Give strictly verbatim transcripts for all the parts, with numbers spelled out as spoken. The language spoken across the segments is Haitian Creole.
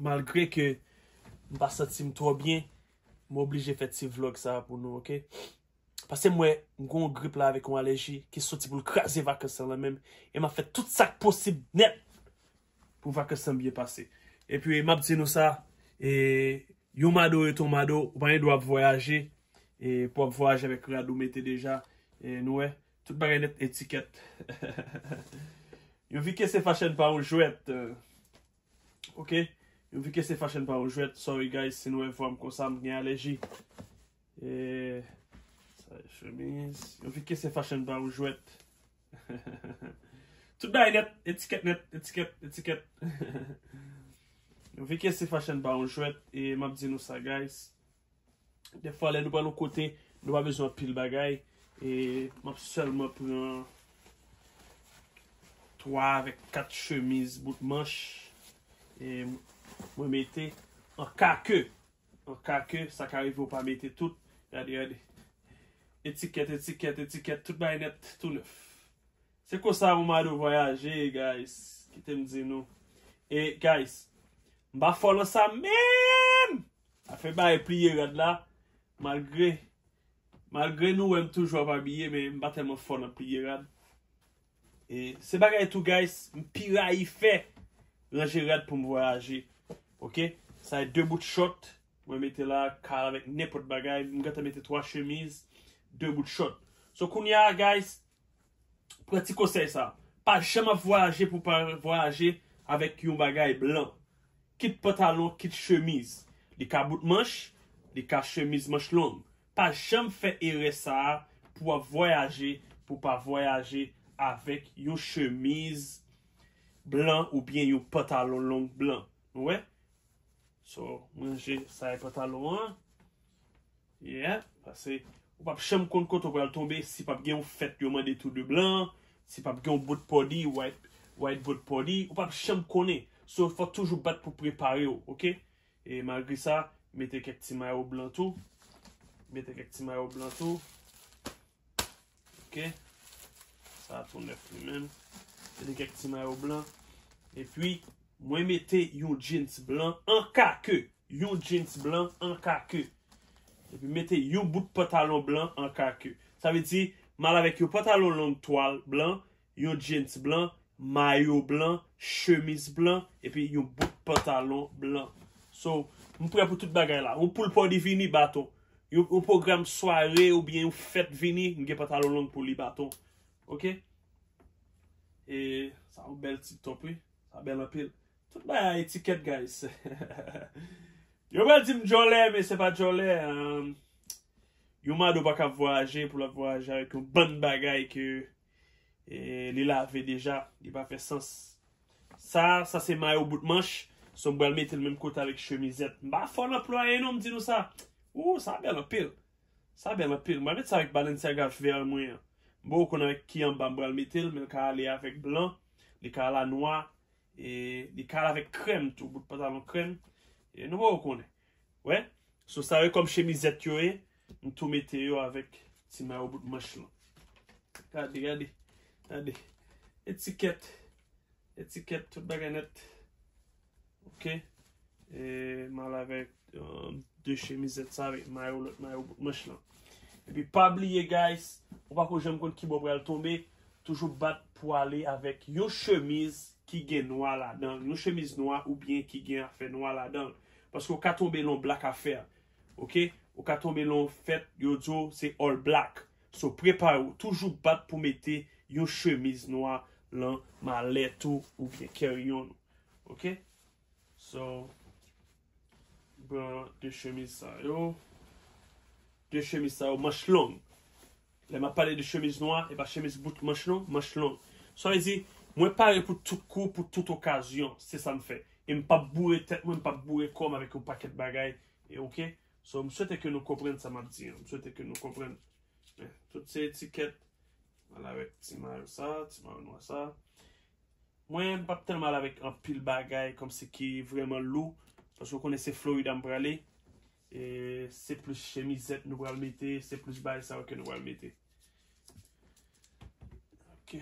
Malgre ke m pa santi m twò byen, m oblije fè ti vlòg sa a pou nou, oke? Paske m wè m gen yon grip la avèk yon alèji ki soti pou l kraze vakans lan nan men m. E m ap fè tout sa k posib nèt pou vakans lan byen pase. Epi m ap di nou sa, e, yon mado rete yon mado, ou pa gen dwa ap vwayaje, e, pou ap vwayaje avèk rad ou mete deja, e, nou wè, tout bagay nèt etikèt. Yon vike se fashion pa yon jwèt, e, oke? Yon vike se fashion pa yon jwèt, sorry guys, si nou wè vwa m konsa, m gen alèji. E, sa e chemiz. Yon vike se fashion pa yon jwèt. Tout bagay nèt, etikèt nèt, etikèt, etikèt. Yon vike se fashion pa yon jwèt, e m ap di nou sa, guys. Defwa, lè nou pral yon kote, nou pa bezwen anpil bagay. E m ap sèlman pran twa avèk kat chemiz bout manch. E mwen mete an ka ke, an ka ke, sa ka rive ou pa mete tout. Gade, gade. Etikèt, etikèt, etikèt, tout bagay nèt, tou nèf. Se konsa yon mado vwayaje, guys. Kite m di nou. E, guys, m pa fò nan sa menm. Afè bay pliye rad la, malgre, malgre nou wè m toujou ap abiye, men m pa tèlman fò nan pliye rad. E se bagay tou, guys, m pi rayi fè, ranje rad pou m vwayaje. Oke? Sa e de bout short, mwen mete la, ka avèk nenpòt bagay, m gentan mete twa chemiz, de bout short. So, kounye a, guys, pran ti konsèy sa. Pa janm ap vwayaje pou pa vwayaje avèk yon bagay blan. Kit pantalon, kit chemiz. Li ka bout manch, li ka chemiz manch long. Pa janm fè erè sa a pou w ap vwayaje, pou w pa vwayaje avèk yon chemiz blan oubyen yon pantalon long blan. Nou wè? So, ranje sa e pantalon an. Yeah, paske ou p ap janm konn kote w pral tonbe, si p ap gen yon fèt yo mande tou de blan, si p ap gen yon bout pòdi, white, white bout pòdi, ou p ap janm konnen. So, fò toujou bat pou prepare w, oke? E malgre sa, mete kèk ti mayo blan tou. Mete kèk ti mayo blan tou. Oke? Sa a tou nèf li menm. Mete kèk ti mayo blan. Epi, mwen mete yon jeans blan an ka ke. Yon jeans blan an ka ke. Epi mete yon bout pantalon blan an ka ke. Sa vle di, m al avèk yon pantalon long twal blan, yon jeans blan, mayo blan, chemiz blan, epi yon bout pantalon blan. So, m prè pou tout bagay la. Yon pool party vini, baton. Yon, yon pwogram sware oubyen yon fèt vini, m gen pantalon long pou li, baton. Oke? E sa yon bèl ti top, wi. Sa bèl anpil. Tout bagay etikèt, guys. Yo pral di m djòlè, men se pa djòlè. Yon mado pa ka vwayaje pou l ap vwayaje avèk yon bann bagay ke e, li lave deja, li pa fè sans. Sa, sa se mayo bout manch. So, m pral mete l menm kote avèk chemizèt. M pa fò nan plwaye non, m di nou sa. Ou, sa bèl anpil. Sa bèl anpil. M pral mete sa avèk Balenciaga vè mwen an. M poko konn avèk ki anba m pral mete l, men l ka ale avèk blan. Li ka al a nwa. E li ka al avèk krèm tou, bout pantalon krèm. E nou poko konnen. Wè? So, sa yo kòm chemizèt yo ye, m tou mete yo avèk ti mayo bout manch lan. Gade, gade, gade. Etikèt. Etikèt, tout bagay nèt. Oke? E m al avèk, um, de chemizèt sa avèk mayo, lòt mayo bout manch lan. Epi pa bliye, guys, ou pako janm konn kibò w pral tonbe. Toujou bat pou ale avèk yon chemiz ki gen nwa ladan l, yon chemiz nwa oubyen ki gen afè nwa ladan l. Paske w ka tonbe lan black affair. Oke? Ou ka tonbe lan yon fèt, yo di w se all black. So, prepare w. Toujou bat pou mete yon chemiz nwa lan malèt ou oubyen carry-on ou. Oke? So, pran de chemiz sa yo. De chemiz sa yo, manch long. Lè m ap pale de chemiz nwa, e pa chemiz bout manch non, manch long. Sa vle di, mwen pare pou tout kou, pou tout okazyon. Se sa m fè. E m p ap boure tèt mwen, m p ap boure kò m avèk yon pakèt bagay. E oke? So, m swete ke nou konprann sa m ap di an. M swete ke nou konprann. Men, tout se etikèt. Al avèk ti mayo sa, ti mayo nwa sa. Mwen, m p ap tèlman al avèk anpil bagay kòmsi ki vrèman lou, paske w konnen se Florida m prale. E se plis chemizèt nou pral mete, se plis bagay sa yo ke nou pral mete. Ok.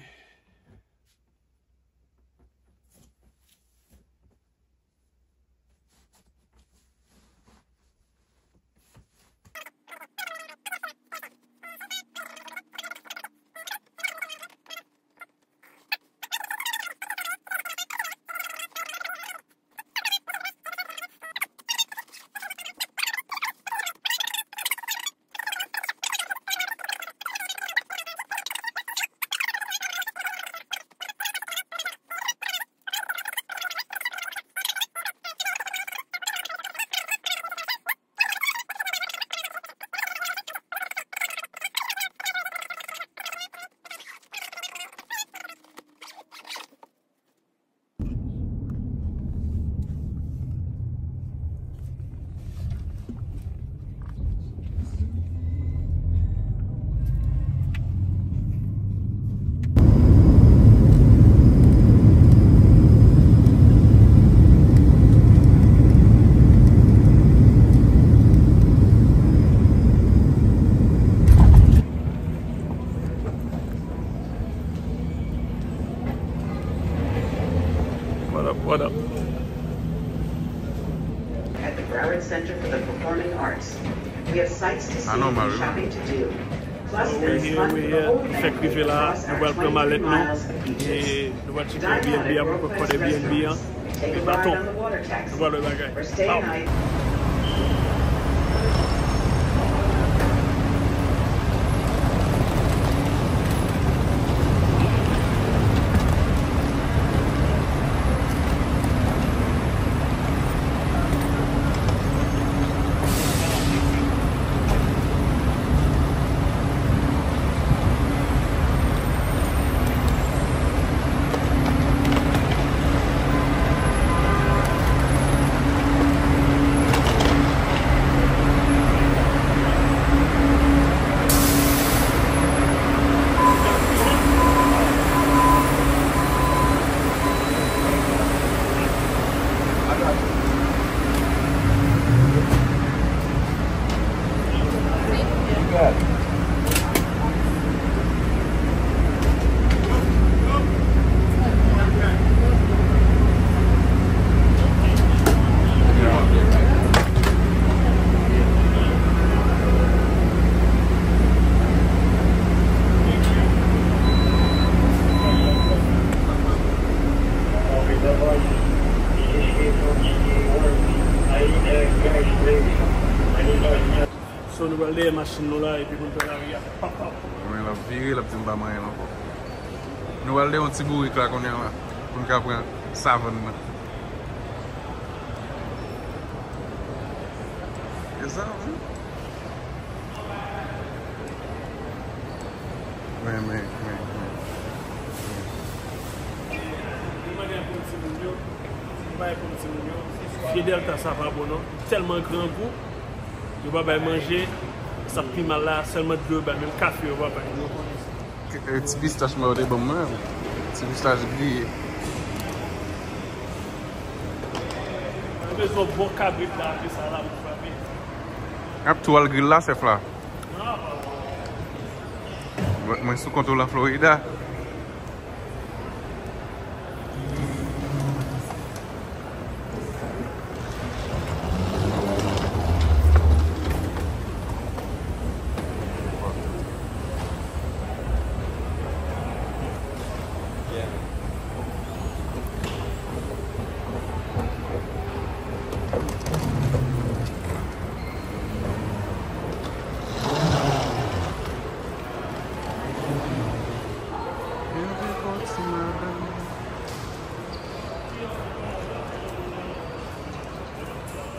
What up, what up? At the Broward Center for the Performing Arts, we have sights to see and shopping to do. Plus, there is fun for the whole family across our twenty-three miles of beaches. Dive on it or put a special Take a ride on the water taxi. Or stay a night. So, nou pral dèyè machin nou la, epi pou n pran lari a. Pap, pap. Mwen, l ap vire, l ap di m pa manyen l ankò. Nou pral dèyè yon ti bourik la kounye a la, pou n ka pran savann nan. E sa, wi. Men, men, men, men. Vye Delta sa pa bon non. Tèlman grangou. Yo pa bay manje. Sa pi mal la, sèlman dlo yo bay, menm kafe yo pa bay. Ti pistach mwen yo te ban mwen. Ti pistach griye. Mwen bezwen bon kabrit la, apre sa la, mwen frape. Ap tou al grill la, chèf la. Mwen sou kontwòl an Florida.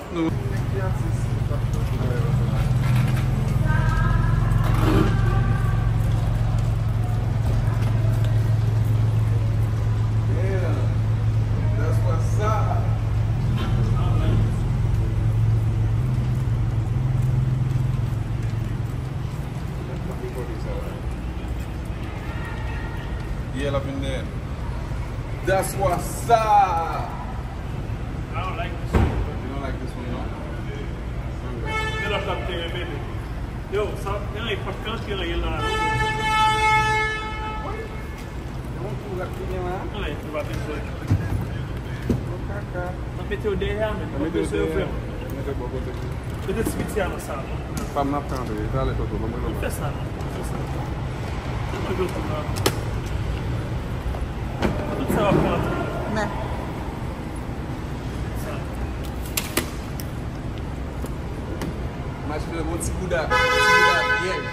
Nou. Yeah, l ap vin dèyè. That's what's up. I don't like this one. You don't like this one, no? Gen lòt la m te renmen li. Yo, sa, gen yon epòt kan ki anyen la. Wi. Gen yon kou la ki gen la. Anyen, nou pa bezwen. Bon kaka. N ap mete yo dèyè a, men. N ap mete yo dèyè. Mete bò kote. Mete ti piti a nan sa. Pa m nan tande, talè Toto, ban mwen. Fè sa non, fè sa. Tèlman yo tou la. Tout sa w ap fè antre. Men. Sa. Imajine yon ti bouda, ti bouda vyèj.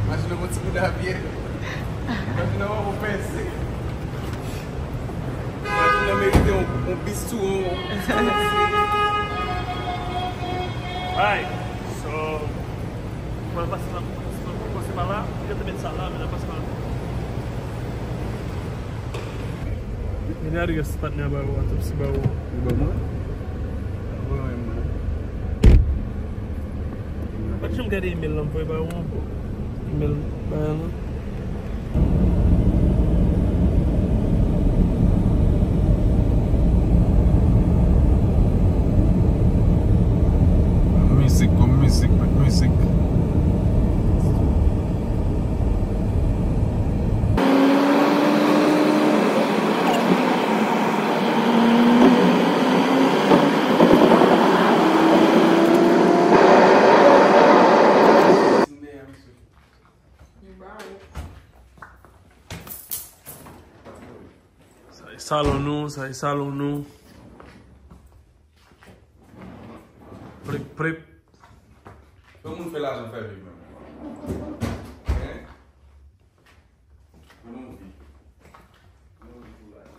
Imajine yon ti bouda vyèj. Imajine yon pèse. Imajine merite yon, yon bistro, yon. Alright, so, mwen pase la, mwen pase pa la, mwen te met sa la, men mwen pase pa la. Mwen te adrès patnè a ba ou, Autopsy ba ou. Li ban mwen? Li ban mwen, mwen. Mwen pa t janm gade email lan, mwen voye ba ou ankò. Email ba la. Mizik, kòm mizik, met mizik. Sa e salon nou, sa e salon nou. Prip, prip. Yon moun fè lajan fè viv menm. Hein? Yon moun viv. Yon moun viv pou lajan.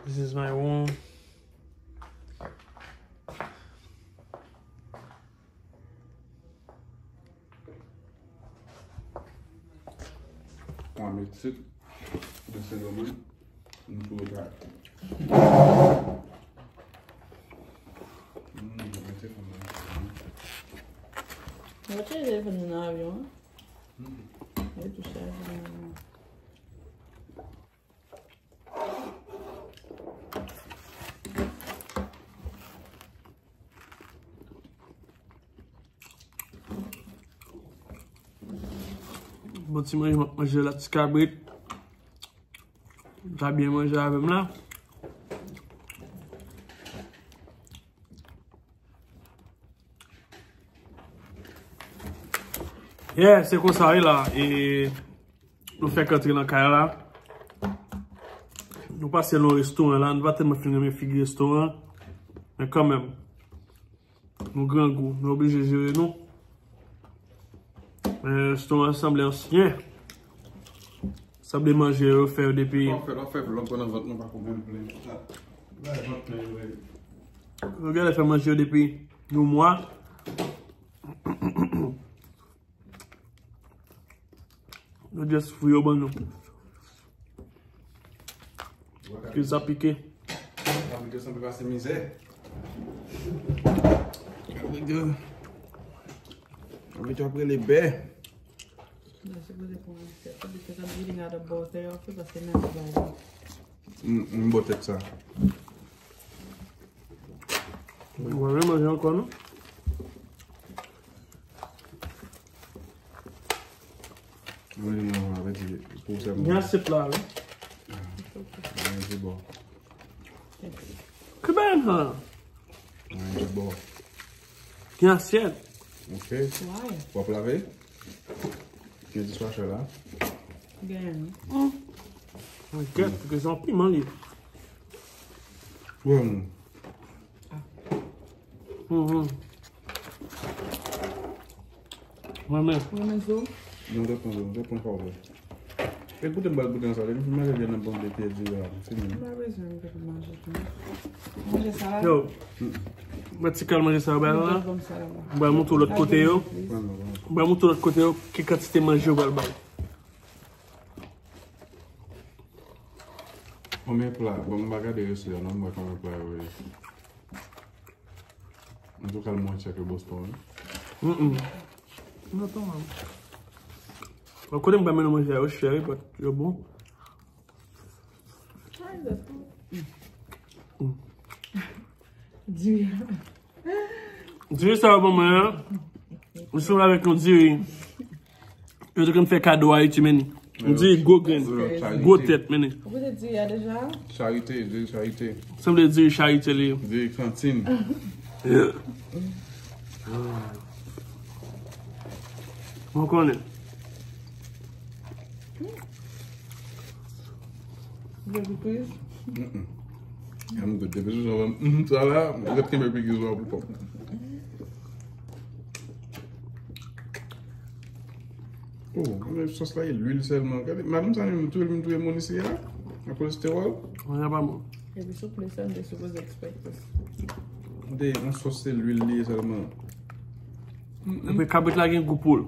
This is my room. Mwen Meksik, de Sendomeng, nou tou eta. Hmm, mwen te fanm nan. Mwen te leve nan avyon an. Hmm. Mwen tou chaje nan avyon an. Bon ti manje, m ap manje la, ti kabrit. Sa byen manje avè m la. Yeah, se konsa wi la. E nou fèk antre nan kay la. Nou pase nan restoran la. Nou pa tèlman fin renmen figi restoran. Men kanmenm, nou grangou. Nou oblije jere nou. Men restoran sanble ansyen. Sanble manje yo fè yo depi. Lè w fè, lè w fè vlòg pandan vant nou pa konprann plen. Bay vant plen yo, wi. Yo genlè fè manje yo depi yon mwa. Yo just fri yo ban nou. Ke sa pike. Sa pike sanble pase mizè. Sa pike, sa pike ap rele bè. You're supposed to put on the, put the, put the eating out of both, they offer, but they're not available. M, m bò tèt sa. Ou pa vle manje ankò, non? Mwen, non, avè di, pou sa. Gen asyèt la, wi. Mwen, di bon. Ki bagay sa? Mwen, di bon. Gen asyèt. Ok. Why? W ap lave? Gen dishwasher la? Gen. Mwen gèt, paske se yon piman li ye. Wi, mwen. Mhm. Mwen menm. Mwen menm tou. Non, te pran, te pran pa w. E koute m ba l goute nan sa, depi m fin manje vyann nan bon de pye di la, m fini. M pa bezwen m te manje tou. Manje sa la. Yo, mwen ti kal manje sa yo bay la. Mwen ba l montre w lòt kote yo. Mwen ba l montre w lòt kote yo, ki kantite manje yo pral bay. Konbyen pla? Bon, m pa gade resto a non, m wè konbyen pla yo ye. Antouka, l mwens chè ke Boston, wi. Mm-mm. Non, pa mal. Bon, kote m pa mennen manje a, yo chè, wi, but yo bon. Diri. Diri sa yo ban mwen an. Li sanble avèk yon diri yo te konn fè kado Ayiti, men. Yon diri gwo grenn, gwo tèt, men. Ou goute diri a deja? Charite, diri charite. Sanble diri charite li ye. Diri kantin. Mwen konnen. Ou vle pipriz? Mm-mm. An m tout depi sou sa, mm, sa la, mwen ret kenbe pipriz la pou kòm. Oh, men sòs la, e lwil sèlman. Gade, madanm sa menm, touye l, vin touye moun isi a. Akoz kolesteròl. Mwen pa bon. Epi souple sa, m te sipoze ekspèt. Gade, yon sòs se lwil li ye sèlman. Mm-mm. Epi kabrit la gen gou poul.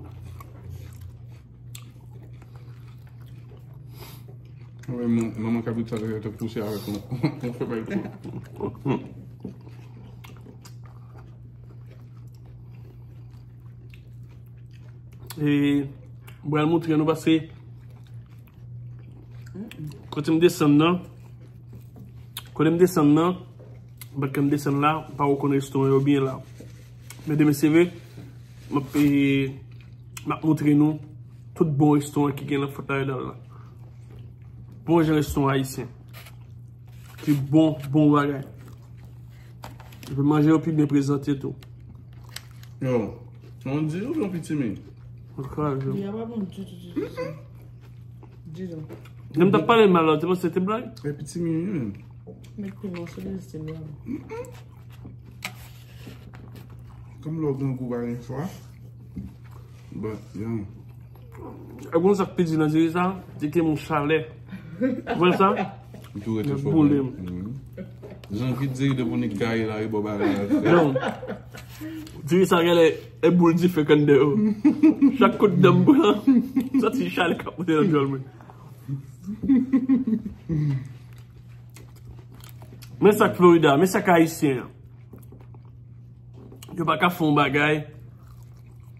Mwen, manman kabrit sa te, te pouse avèk yon, yon femèl poul. E, m pral montre nou paske kote m desann nan, kote m desann nan, bat ke m desann la, m pa rekonn restoran yo byen la. Men demen se vre, m ap, e, m ap montre nou tout bon restoran ki gen nan Fort Lauderdale la. Bon jan restoran ayisyen. Ki bon, bon bagay. Epi manje yo pi byen prezante tou. Yo, yon diri oubyen yon pitimi? Yo kraze. Diri a pa bon ditou, ditou, ditou. Ditou. Lè m t ap pale mal la, ou te panse se te blag? E pitimi wi menm. Met piman sou li, se blag. Kòm lè w grangou pa gen chwa. But, yeah. E gon sa k pi di nan diri sa, di ke moun chalè. Ou wè sa? Li tou rete cho. Boule m. Mhm. Jan ki diri de pou nik gaye la, e bò bagay la. Non. Diri sa genlè e boul dife k anndan yo. Chak kout dan m pran, santi chalè k ap monte nan djòl mwen. Men sa k Florida, men sa k Ayisyen an. Yo pa ka fè yon bagay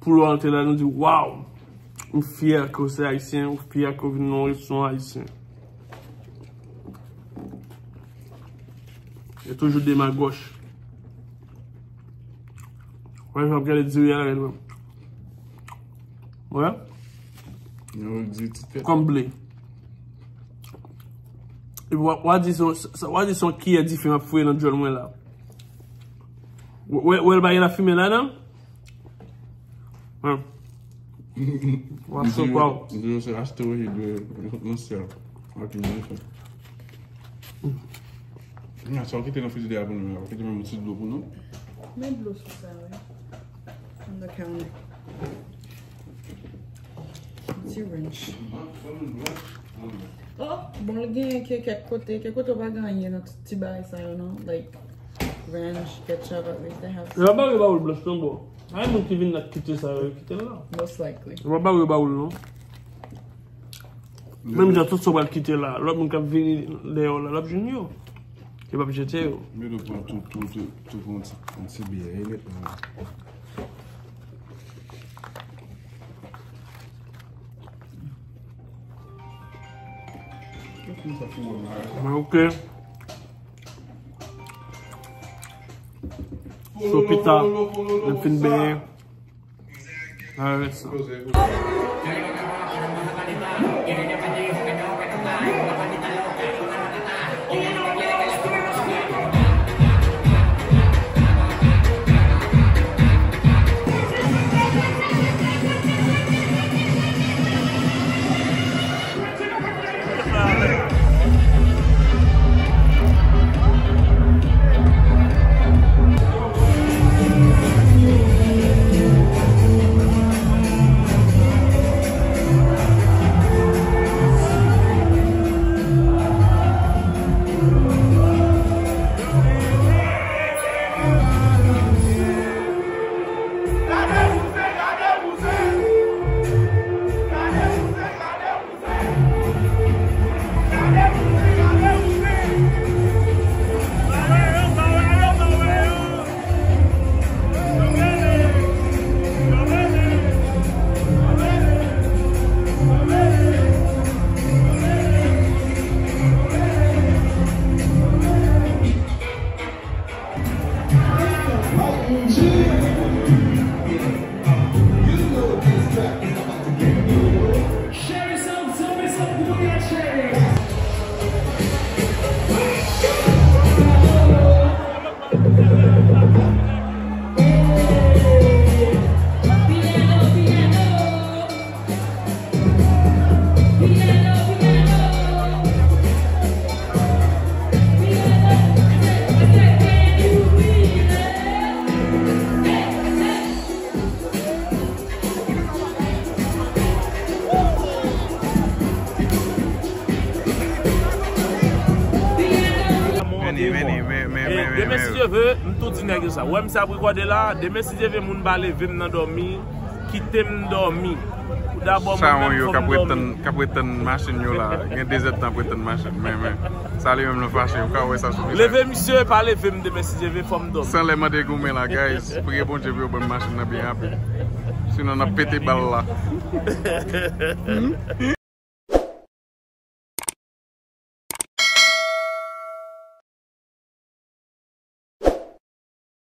pou lè w antre la, nou di, "Waw, m fyè ke w se Ayisyen, m fyè ke w vin nan yon restoran ayisyen." Yo toujou demagòj. Wè, jan w ap gade diri a la, wè. Yo di ti tèt. Kòm ble. Epi w a, w a di se yon, w a di se yon kiyè dife m ap foure nan djòl mwen la. Wè, wè, l pa gen lafimen ladan? Hein. W ap santi w. Di yo se asteroid, wi, nan syèl. Ok, nan syèl. Nya, sa w kite nan frijidè a pou nou, w kite menm yon ti dlo pou nou. Men dlo sou sa, wi. On the counter. Ti ranch. Oh, bon, l genyen ke kèk kote, kèk kote w pa gen anyen nan ti bagay sa yo, non? Like, ranch, ketchup, at least they have some. Yo pa bare bawoul blanch non, bro. Ay, moun ki vin la kite sa yo, kite l la. Most likely. Yo pa bare bawoul non. Menm jan tout sa w pral kite la, lòt moun k ap vini dèyè w la, l ap jwenn yo. Yo p ap jete yo. Yo dwe pran tout, tout, tout, tout yon ti, yon ti byè, e nèt non. Mwen ok. So pita, lè m fin benyen. Alright, so. Share some, some, some booyah, share. Vini, vini, men, men, men, men, demen, si Dye vle, m tou di nèg yo sa. Ou wè misye ap rekòde la, demen, si Dye vle, moun pa leve m nan dòmi, kite m dòmi. Pou dabò, mwen menm, fò m dòmi. K ap ret tann, k ap ret tann machin yo la. Gen de zèdtan ap ret tann machin. Men, men, sa li menm, l fache. Ou ka wè sa sou vizaj. Leve misye, pa leve m demen, si Dye vle, fò m dòmi. San lè mande goumen la, guys. Priye Bondye pou yo ban m machin nan byen rapid. Sinon, n ap pete bal la.